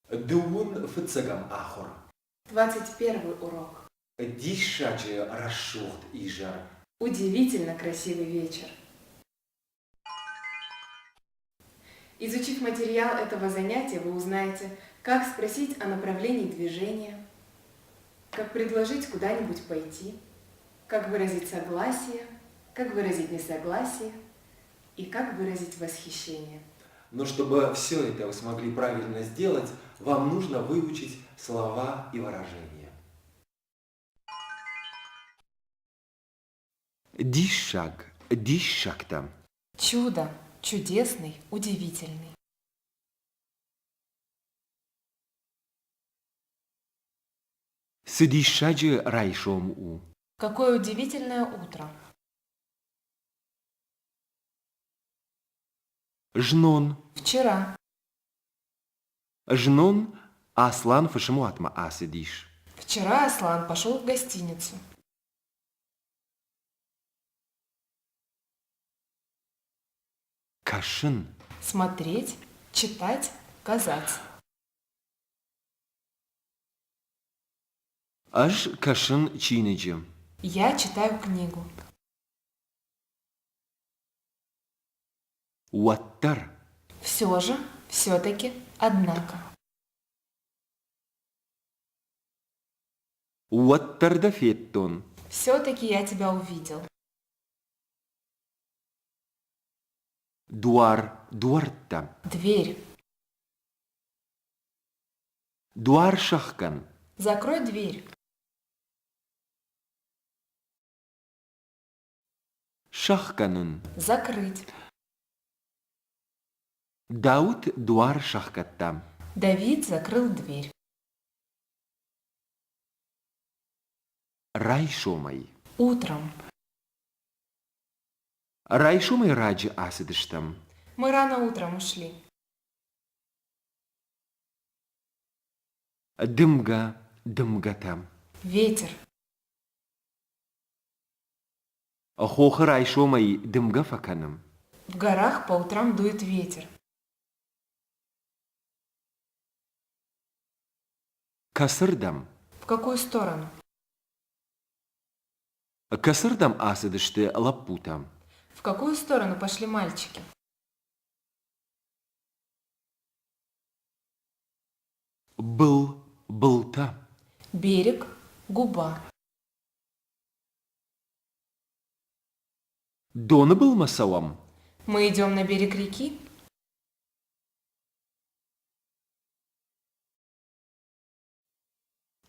Дыууын фыццӕгӕм ахуыр. 21-й урок. Диссаджы рӕсугъд изӕр. Удивительно красивый вечер. Изучив материал этого занятия, вы узнаете, как спросить о направлении движения, как предложить куда-нибудь пойти, как выразить согласие, как выразить несогласие и как выразить восхищение. Но чтобы все это вы смогли правильно сделать, вам нужно выучить слова и выражения. Диссаг, диссӕгтӕ. Чудо, чудесный, удивительный. Цы диссаджы райсом у! Какое удивительное утро! Знон. Вчера. Знон Аслан фысымуатмӕ ацыдис. Вчера Аслан пошел в гостиницу. Кӕсын. Смотреть, читать, казать. Ӕз кӕсын чиныджы. Я читаю книгу. Уӕддӕр. Все же, все-таки, однако. Уӕддӕр дӕ федтон. Все-таки я тебя увидел. Дуар, дуӕрттӕ. Дверь. Дуар сӕхгӕн. Закрой дверь. Сӕхгӕнын. Закрыть. Дауыт дуар сӕхгӕдта. Давид закрыл дверь. Райсомӕй. Утром. Райсомӕй раджы ацыдыстӕм. Мы рано утром ушли. Дымгӕ, дымгӕтӕ. Ветер. Хохы райсомӕй дымгӕ фӕкӕны. В горах по утрам дует ветер. Кӕцырдӕм? В какую сторону? Кӕцырдӕм ацыдысты лӕппутӕ? В какую сторону пошли мальчики? Был, былтӕ. Берег, губа. Доны былмӕ цӕуӕм? Мы идем на берег реки?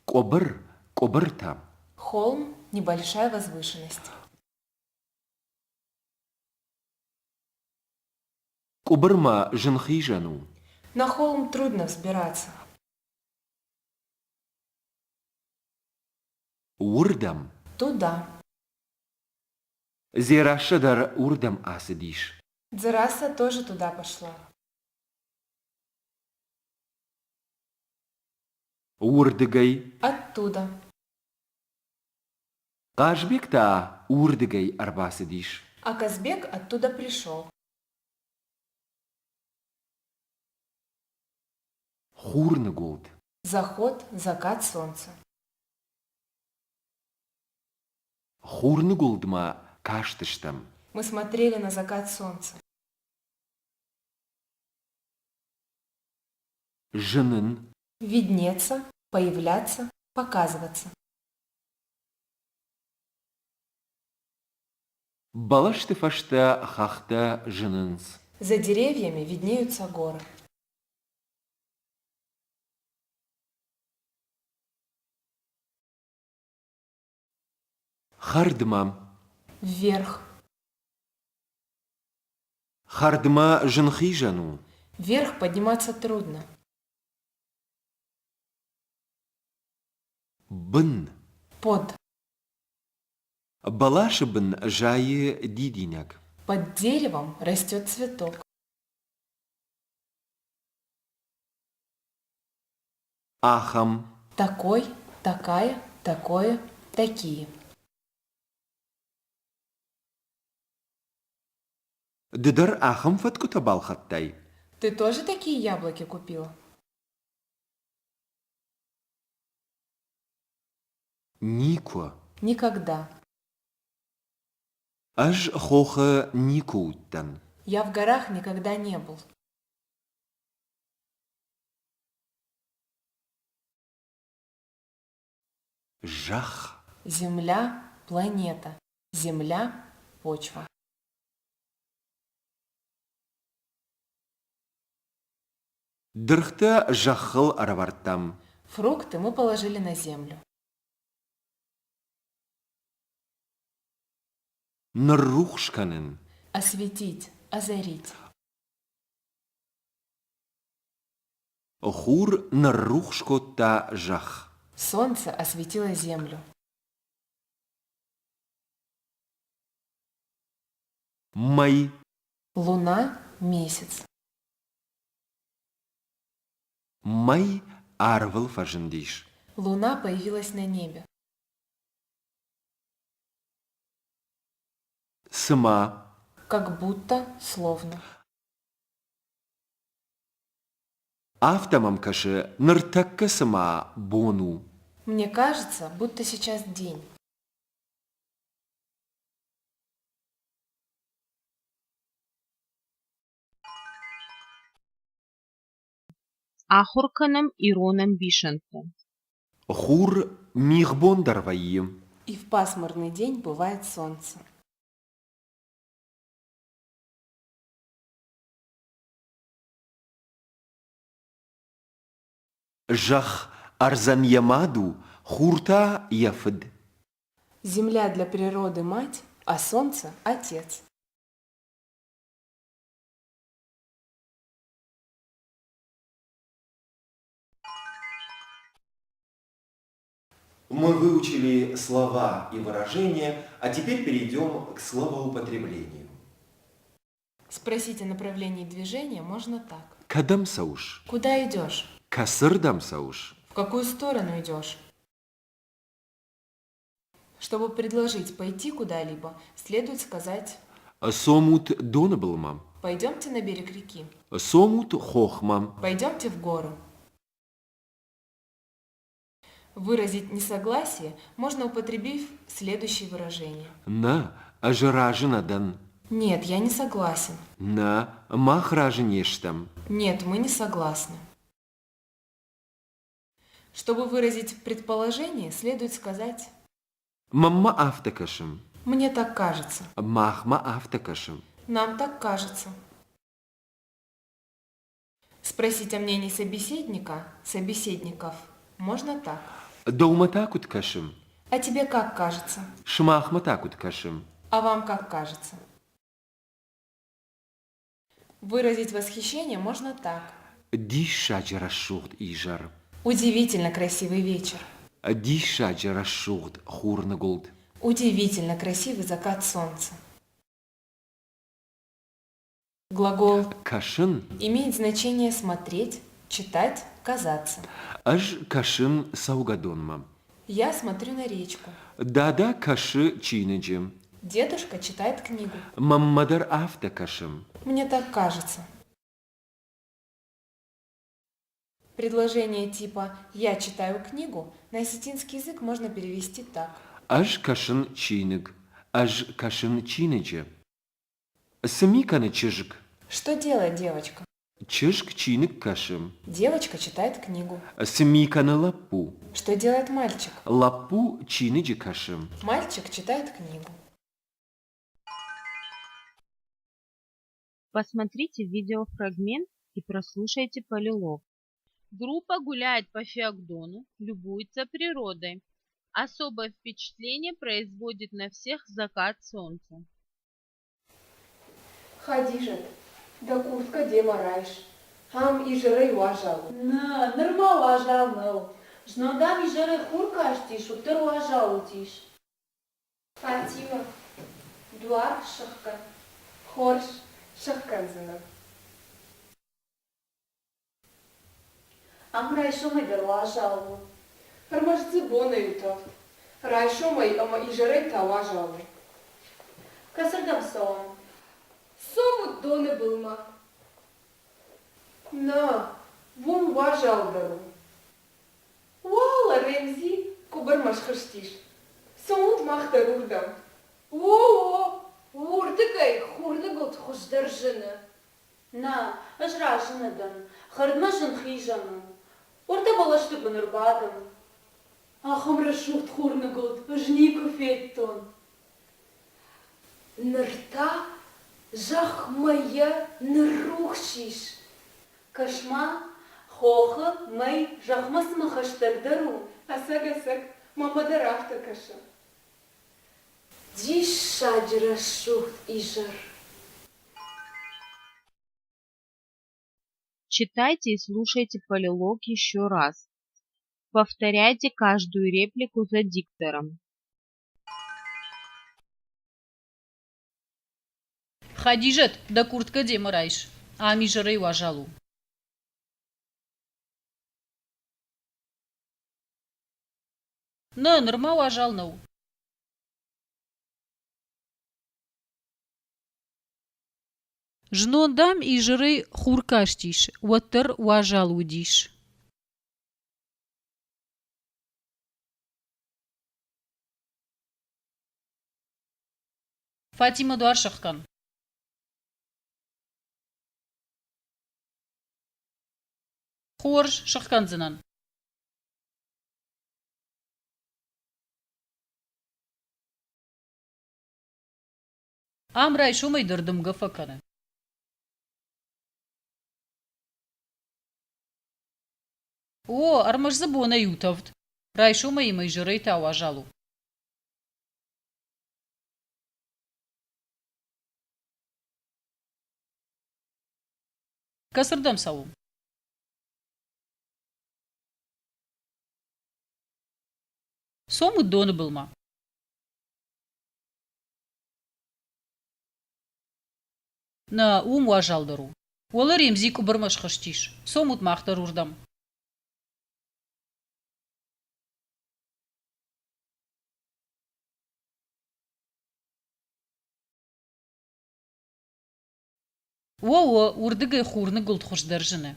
Къуыбыр, къуыбыртӕ. Холм – небольшая возвышенность. Къуыбырмӕ зын хизӕн у. На холм трудно взбираться. Уырдӕм. Туда. Дзерассӕ дӕр уырдӕм ацыдис. Дзерассӕ тоже туда пошла. Уырдыгӕй. Оттуда. Хъазбег та уырдыгӕй ӕрбацыдис. А Казбек оттуда пришел. Хурныгуылд. Заход, закат солнца. Хурныгуылдмӕ кастыстӕм. Мы смотрели на закат солнца. Зынын. Виднеться, появляться, показываться. Бӕлӕсты фӕстӕ хӕхтӕ зынынц. За деревьями виднеются горы. Хӕрдмӕ. Вверх. Хӕрдмӕ зын хизӕн у. Вверх подниматься трудно. Бын. Под. Бӕласы бын зайы дидинӕг. Под деревом растет цветок. Ахӕм. Такой, такая, такое, такие. Ды дӕр ахӕм фӕткъуытӕ балхӕдтай? Ты тоже такие яблоки купила? Никуы. Никогда. Ӕз хохы никуы уыдтӕн. Я в горах никогда не был. Зӕхх. Земля – планета. Земля – почва. Дыргътӕ зӕххыл ӕрӕвӕрдтам. Фрукты мы положили на землю. Ныррухс кӕнын. Осветить, озарить. Хур ныррухс кодта зӕхх. Солнце осветило землю. Мӕй. Луна – месяц. Мӕй арвыл фӕзындис. Луна появилась на небе. Цыма. Как будто, словно. Афтӕ мӕм кӕсы, ныртӕккӕ цыма бон у. Мне кажется, будто сейчас день. Ахуыр кӕнӕм ирон ӕмбисӕндтӕ. Хур мигъбон дӕр вӕййы. И в пасмурный день бывает солнце. Зӕхх ӕрдзӕн йӕ мад у, хур та йӕ фыд. Земля для природы мать, а солнце – отец. Мы выучили слова и выражения, а теперь перейдем к словоупотреблению. Спросить о направлении движения можно так. Кӕдӕм цӕуыс? Куда идешь? Кӕцырдӕм цӕуыс? В какую сторону идешь? Чтобы предложить пойти куда-либо, следует сказать Цомут доны былмӕ. «Пойдемте на берег реки», Цомут хохмӕ. «Пойдемте в гору». Выразить несогласие можно, употребив следующие выражения. Нӕ, ӕз разы нӕ дӕн. Нет, я не согласен. Нӕ, мах разы не стӕм. Нет, мы не согласны. Чтобы выразить предположение, следует сказать Мӕнмӕ афтӕ кӕсы. «Мне так кажется», Махмӕ афтӕ кӕсы. «Нам так кажется». Спросить о мнении собеседника, собеседников, можно так. Дӕумӕ та куыд кӕсы? А тебе как кажется? Сымахмӕ та куыд кӕсы? А вам как кажется? Выразить восхищение можно так. Диссаджы рӕсугъд изӕр. Удивительно красивый вечер. Диссаджы рӕсугъд хурныгуылд. Удивительно красивый закат солнца. Глагол Кӕсын. имеет значение смотреть, читать, казаться. Ӕз кӕсын цӕугӕдонмӕ. Я смотрю на речку. Дада кӕсы чиныджы. Дедушка читает книгу. Мӕнмӕ дӕр афтӕ кӕсы. Мне так кажется. Предложение типа «я читаю книгу» на осетинский язык можно перевести так. Ӕз кӕсын чиныг. Ӕз кӕсын чиныджы. Цы ми кӕны чызг? Что делает девочка? Чызг чиныг кӕсы. Девочка читает книгу. Цы ми кӕны лӕппу? Что делает мальчик? Лӕппу чиныджы кӕсы. Мальчик читает книгу. Посмотрите видеофрагмент и прослушайте полилог. Группа гуляет по Фиагдону, любуется природой. Особое впечатление производит на всех закат солнца. Хадижат, дӕ курткӕ демӕ райс. Ам изӕрӕй уазал у. Нӕ, нырма уазал нӕу. Знон дӕм изӕрӕй хур кастис, уӕддӕр уазал уыдис. Фатимӕ, дуар сӕхгӕн. Хорз, сӕхгӕндзынӕн. Ам райсомӕй дӕр уазал у. Ӕрмӕст дзы бонӕй у тӕвд. Райсомӕй ӕмӕ изӕрӕй та уазал у. Кӕцырдӕм цӕуӕм? Цомут доны былмӕ. Нӕ, уым уазалдӕр у. Уӕлӕ Ремзи куы къуыбырмӕ схызтис. Цомут мах дӕр уырдӕм. О, о, уырдыгӕй хурныгуылд хуыздӕр зыны. Нӕ, ӕз разы нӕ дӕн. Хӕрдмӕ зын хизӕн у. Уӕртӕ бӕлӕсты бын ӕрбадӕм. Ахӕм рӕсугъд хурныгуылд ӕз никуы федтон. Ныр та зӕхх мӕйӕ ныррухс ис. Кӕс-ма, хохы мӕй зӕхмӕ цыма хӕстӕгдӕр у. Ӕцӕг, ӕцӕг, мӕнмӕ дӕр афтӕ кӕсы. Диссаджы рӕсугъд изӕр. Читайте и слушайте полилог еще раз. Повторяйте каждую реплику за диктором. Хадизӕт, дӕ курткӕ демӕ райс. Ам изӕрӕй уазал у. Нӕ, нырма уазал нӕу. Знон, дам, изӕрӕй хур кастис, уӕддӕр уазал уыдис. Фатимӕ дуар сӕхгӕн. Хорз, сӕхгӕндзынӕн. Ам райсомӕй дӕр дымгӕ фӕкӕны. О, ӕрмӕст дзы бонӕй у тӕвд. Райсомӕй ӕмӕ изӕрӕй та уазал у. Кӕцырдӕм цӕуӕм? Цомут доны былмӕ. Нӕ, уым уазалдӕр у. Уӕлӕ Ремзи къуыбырмӕ схызтис. Цомут мах дӕр уырдӕм. О, о, уырдыгӕй хурныгуылд хуыздӕр зыны.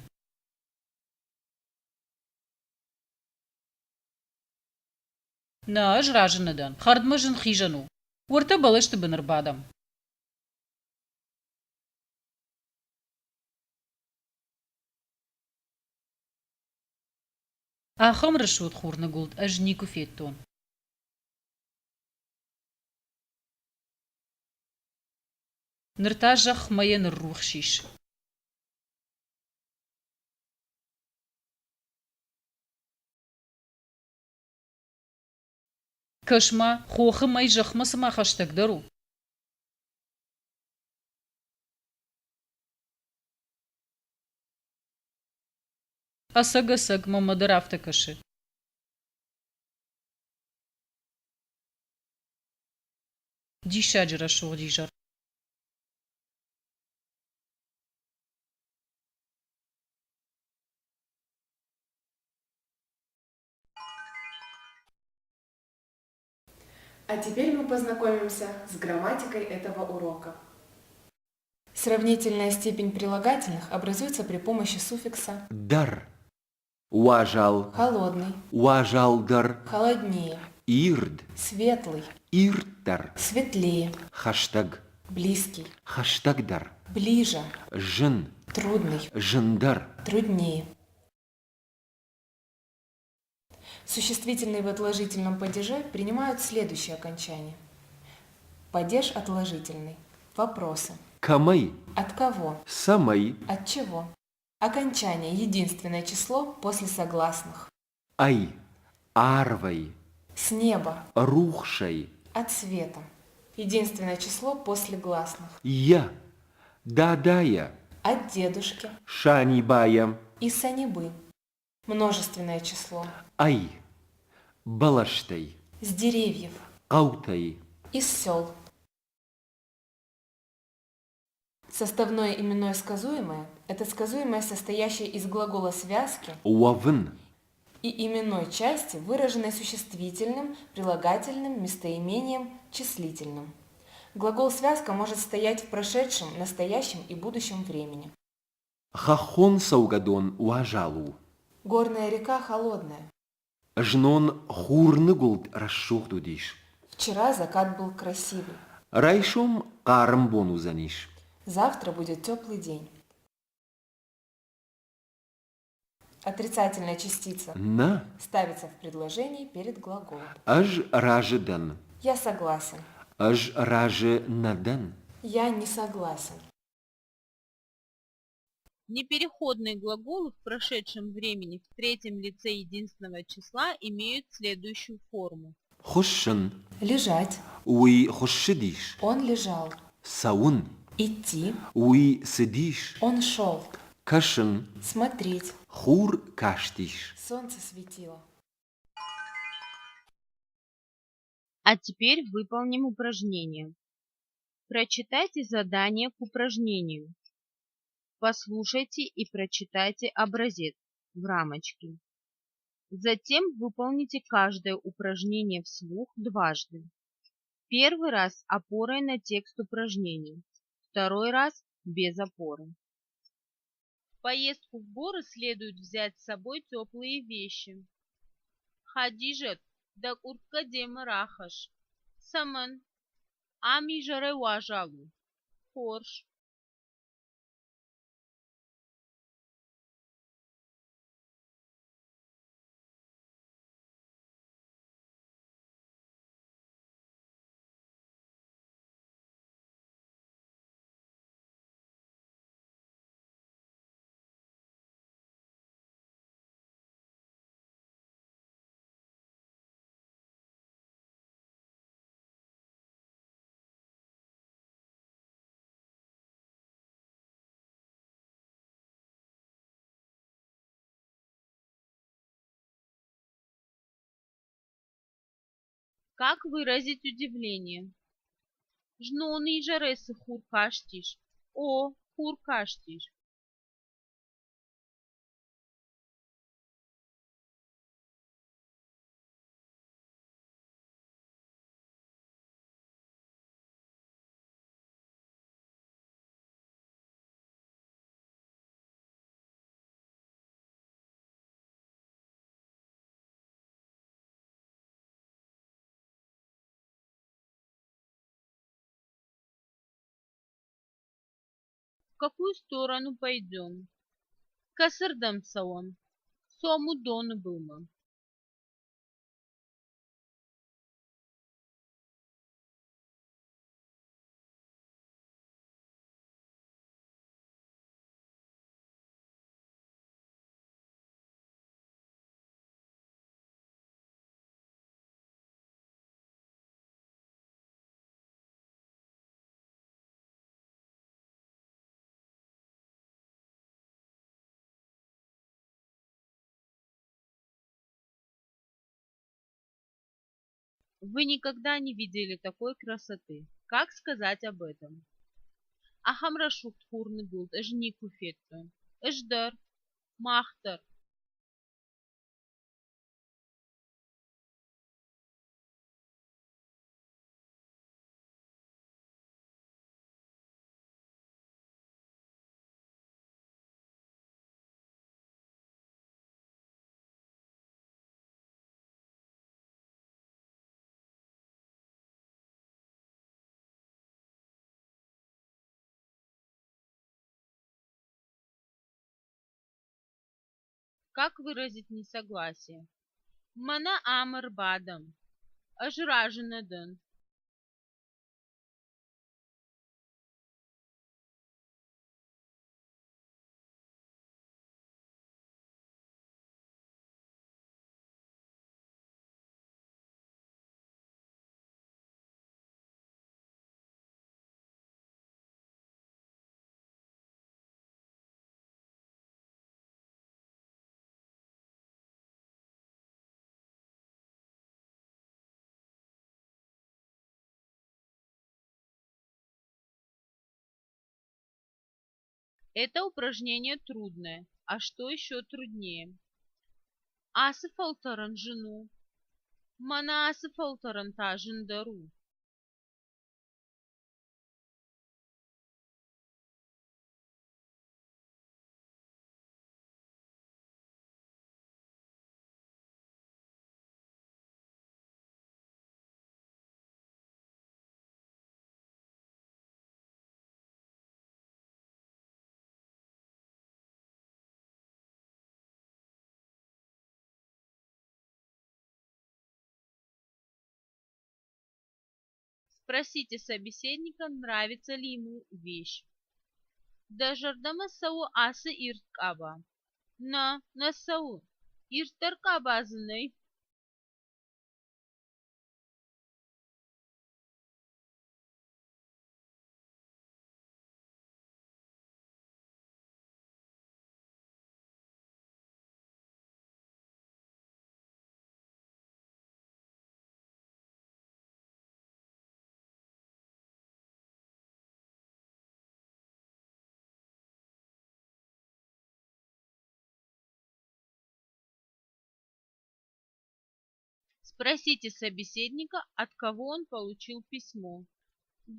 Нӕ, ӕз разы нӕ дӕн. Хӕрдмӕ зын хизӕн у. Уӕртӕ бӕлӕсты бын ӕрбадӕм. Ахӕм рӕсугъд хурныгуылд ӕз никуы федтон. Ныр та зӕхх мӕйӕ ныррухс ис. Кӕс-ма, хохы мӕй зӕхмӕ цыма хӕстӕгдӕр у. Ӕцӕг-ӕцӕг, мӕнмӕ дӕр афтӕ кӕсы. Диссаджы рӕсугъд изӕр. А теперь мы познакомимся с грамматикой этого урока. Сравнительная степень прилагательных образуется при помощи суффикса Дӕр. Уазал. Холодный. Уазалдӕр. Холоднее. Ирд. Светлый. Ирддӕр. Светлее. Хӕстӕг. Близкий. Хӕстӕгдӕр. Ближе. Зын. Трудный. Зындӕр. Труднее. Существительные в отложительном падеже принимают следующее окончание. Падеж отложительный. Вопросы. Кӕмӕй? От кого? Цӕмӕй? От чего? Окончание единственное число после согласных. Ӕй. Арвӕй. С неба. Рухсӕй. От света. Единственное число после гласных. Йӕ. Дадайӕ. От дедушки. Санибайӕ. И санибы. Множественное число. Ӕй. Бӕлӕстӕй. С деревьев. Хъӕутӕй. Из сел. Составное именное сказуемое – это сказуемое, состоящее из глагола связки Уӕвын. и именной части, выраженной существительным, прилагательным, местоимением, числительным. Глагол связка может стоять в прошедшем, настоящем и будущем времени. Хӕххон цӕугӕдон уазал у. Горная река холодная. Знон хурныгуылд рӕсугъд уыдис. Вчера закат был красивый. Райсом хъарм бон уыдзӕнис. Завтра будет теплый день. Отрицательная частица Нӕ, ставится в предложении перед глаголом. Ӕз разы дӕн. Я согласен. Ӕз разы нӕ дӕн. Я не согласен. Непереходные глаголы в прошедшем времени в третьем лице единственного числа имеют следующую форму. Хуыссын. Лежать. Уый хуыссыдис. Он лежал. Цӕуын. Идти. Уый цыдис. Он шел. Кӕсын. Смотреть. Хур кастис. Солнце светило. А теперь выполним упражнение. Прочитайте задание к упражнению. Послушайте и прочитайте образец в рамочке. Затем выполните каждое упражнение вслух дважды. Первый раз опорой на текст упражнения, второй раз без опоры. В поездку в горы следует взять с собой теплые вещи. Хадижат, дӕ къурткӕ демӕ рахӕсс. Цӕмӕн? Ам изӕрӕй уазал у. Хорз. Как выразить удивление? Знон изӕрӕй цы хур кастис? О, хур кастис. В какую сторону пойдем? Кӕцырдӕм цӕуӕм? Цом доны былмӕ. Вы никогда не видели такой красоты. Как сказать об этом? Ахӕм рӕсугъд хурныгуылд ӕз никуы федтон. Ӕз дӕр. Мах дӕр. Как выразить несогласие? Мӕнӕ ам ӕрбадӕм. Ӕз разы нӕ дӕн. Это упражнение трудное. А что еще труднее? Ацы фӕлтӕрӕн зын у. Мӕнӕ ацы фӕлтӕрӕн та зындӕр у. Спросите собеседника, нравится ли ему вещь. Дӕ зӕрдӕмӕ цӕуы ацы ирд къаба? Нӕ, нӕ цӕуы. Ирддӕр къаба дзы нӕй? Спросите собеседника, от кого он получил письмо.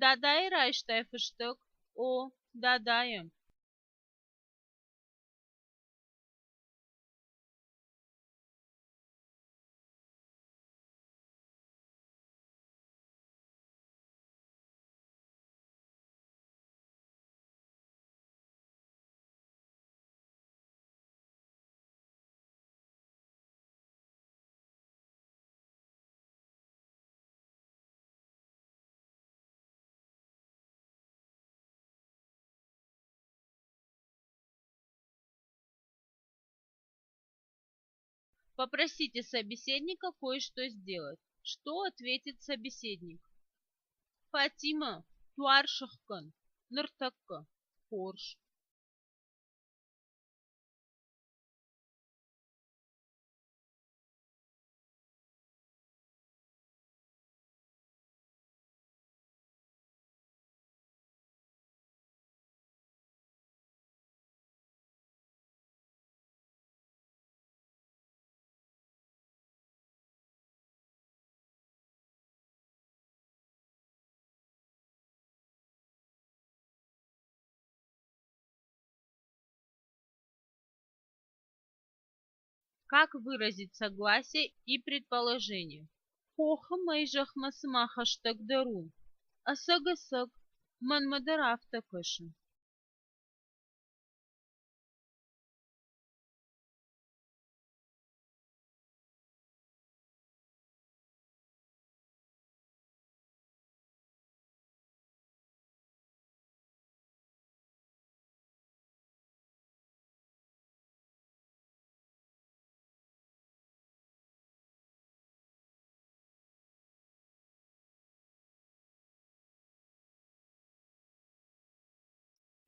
Дадайӕ райстай фыстӕг? О, дадайӕ. Попросите собеседника кое-что сделать. Что ответит собеседник? Фатима, дуар сыхгӕн. Ныртӕккӕ. Хорз. Как выразить согласие и предположение? Хохы мӕй зӕхмӕ цыма хӕстӕгдӕр у. Ӕцӕг, ӕцӕг, мӕнмӕ дӕр афтӕ кӕсы.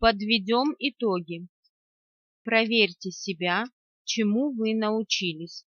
Подведем итоги. Проверьте себя, чему вы научились.